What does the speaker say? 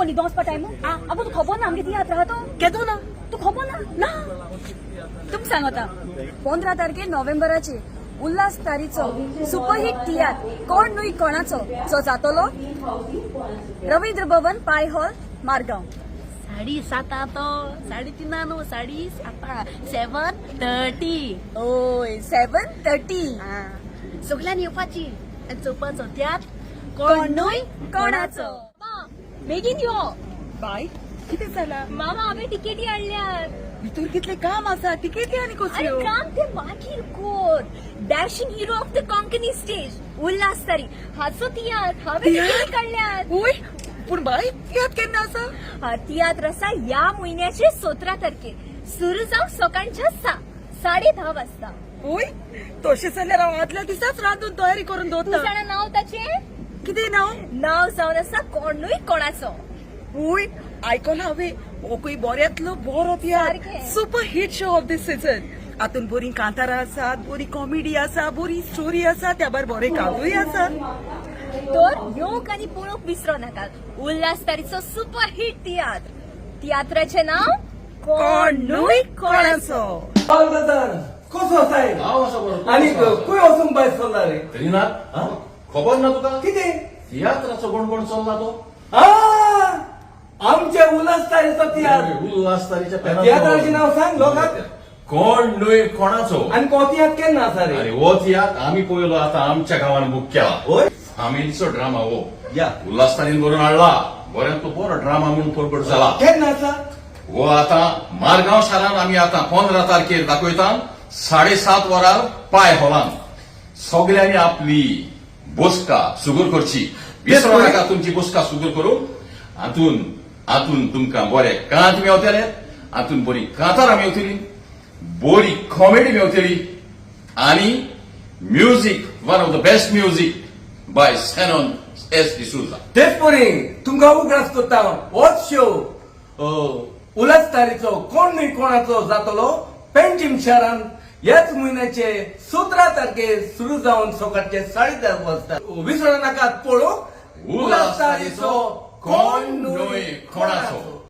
आगो न्हिदों वचपा टायम. आगो, तूं खबर ना आमगे तियात्र आहा तो? केदो ना. तूं खबर ना? ना. तुम सांग, आतां 15 तारखे नोव्हेंबराची उल्हास तारीचो सुपरहिट तियात्र कोण न्हय कोणाचो जो जातलो रवींद्र भवन, पाय हॉल, मारगांव. 7:30 तो, 3:30 न्हू, 7:30, 7:30. ओय, 7:30. सगळ्यांनी येवपाची आनी चोवपाचो त्यात कोण न्हय कोणाचो. बेगीन यो. बाय, कितें जाला? मामा, हांवें तिकेटी हाडल्यात. भितर कितलें काम आसा, तिकेटी आनी अरे, कसल्यो? काम ते मागीर कोर. Dashing hero of the Konkani stage Ulhas Tari हाचो तियात्र, हांवें तिकेटी काडल्यात. वय, पूण बाय, तियात्र केन्ना आसा? हा तियात्र आसा ह्या म्हयन्याचे 17 तारखेर, सुरू जावंक सकाळच्या 10:30 वाजता. वय, तशें जाल्यार हांव आदल्या दिसाच रांदून तयारी करून तूं दवरता. जाणा नांव ताचें? कितें नांव? नांव जावन आसा कोण न्हय कोणाचो. वय, आयकलां हांवें, होकूय बऱ्यांतलो बरो तियात्र. सारकें. Super hit show of this season. हातून बरी कांतारां आसात, बरी कॉमेडी आसा, बरी स्टोरी आसा, त्या भायर बरे कांतूय आसा. तर येवंक आनी पळोवंक विसरो नाकात उल्हास तारीचो सुपर हिट तियात्र. तियात्राचें नांव कोण न्हय कोणाचो. बालदादार, कसो आसाय? हांव आसा बरो. आनी खंय वचूंक भायर सरला रे? तरी ना खबर ना तुका? कितें? तियात्राचो कोण कोण चल्ला तो. आ, आमच्या उल्हास तारीचो तियात्र. उल्हास तारीच्या पेनाचो. तियात्राचें नांव सांग लोकांक. कोण न्हय कोणाचो. आनी हो तियात्र केन्ना आसा रे? आनी हो तियात्र आमी पयलो आतां आमच्या गांवान बूक केला. होय. फामिलीचो ड्रामा हो. या. उल्हास तारीन बरोवन हाडला, बऱ्यांतलो बरो ड्रामा म्हणून परगट जाला. केन्ना आसा? हो आतां मारगांव शारान आमी आतां 15 तारखेर दाखयता, 7:30 वरार पाय हॉलान. सगल्यांनी आपली बसका सुगूर करची. विसरो नाका तुमची बसका सुगूर करून. हातून हातून तुमकां बरे कांत मेवतले, हातून बरी कांतारां मेवतली, बरी कॉमेडी मेवतली आनी music, one of the best music by Senon S D'Souza. तेच परी तुमकां उगडास करता, होच शो उल्हास तारीचो कोण न्हय कोणाचो जातलो पेंजीम शारान ह्याच म्हयन्याचे 17 तारखेर, सुरू जावन सकाळचे 10:30 वाजता. विसरू नाकात पळोवंक उल्हास तारीचो कोण न्हय कोणाचो.